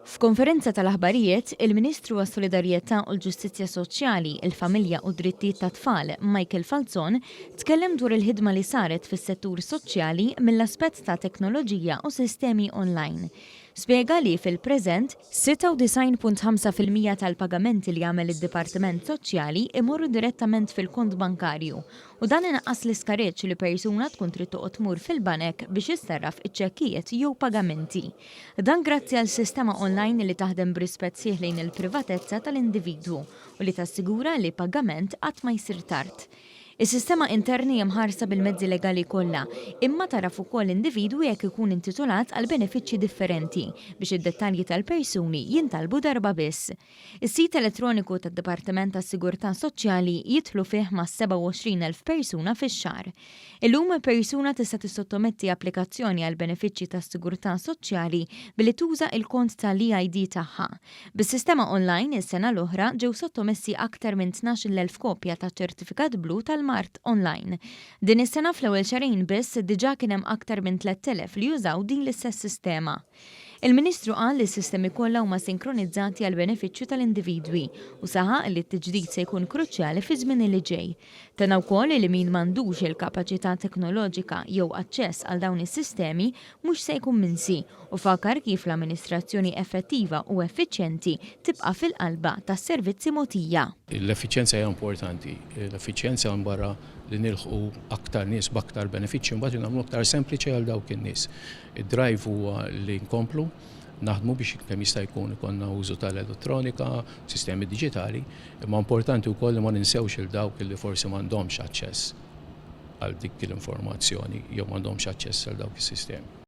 F'konferenza tal-aħbarijiet, il-Ministru għas-Solidarjetà u l-Ġustizzja Soċjali, il-Familja u d-Drittijiet tat-Tfal, Michael Falzon, tkellem dwar il-ħidma li saret fis-settur soċjali mill-aspett ta' teknoloġija u sistemi online. Spjega li, fil-preżent, 96.5% tal-pagamenti li jagħmel id-Dipartiment Soċjali jmorru direttament fil-kont bankarju u dan inaqqas l-iskariġġ li persuna tkun trid toqgħod tmur fil-banek biex issarraf iċ-ċekkijiet jew pagamenti. Dan grazzi għal sistema online li taħdem b'rispett sħiħ lejn il-privatezza tal-individwu u li tassigura li pagament qatt ma jsir tard. Is-sistema interna hija mħarsa bil-mezzi legali kollha, imma tagħraf ukoll individwu jekk ikun intitolat għal benefiċċji differenti biex id-dettalji tal-persuni jintalbu darba biss. Is-sit elettroniku tad-Dipartiment tas-Sigurtà Soċjali jidħlu fih mas-27,000 persuna fix-xahar. Illum persuna tista' tissottometti applikazzjoni għall-benefiċċji tas-sigurtà soċjali billi tuża il-kont tal-e-ID tagħha. Bis-sistema online is-sena l-oħra ġew sottomessi aktar minn 12,000 kopja ta' ċertifikat blu tal-mard online. Din is-sena fl-ewwel xahrejn biss diġà kien hemm aktar minn 3,000 li jużaw din l-istess sistema. Il-Ministru qal li s-sistemi kollha huma sinkronizzati għall-benefiċċju tal-individwi u saħaq li t-tiġdid se jkun kruċjali fiż-żmien li ġej. Tenna wkoll li min m'għandux il-kapaċità teknoloġika jew aċċess għal dawn is-sistemi mhux se jkun minsi u fakar kif l-amministrazzjoni effettiva u effiċjenti tibqa' fil-qalba tas-servizzi mogħtija. L-effiċjenza hija importanti. L-effiċjenza barra li nilħqu aktar nies b'aktar benefiċċji mbagħad nagħmlu aktar sempliċi għal dawk in-nies. Id-drive huwa li nkomplu naħdmu biex kemm jista' jkun ikollna użu tal-elettronika, sistemi diġitali, imma importanti wkoll li ma ninsewx il dawk li forsi m'għandhomx aċċess għal dik l-informazzjoni jew m'għandhomx aċċess għal dawk is-sistemi.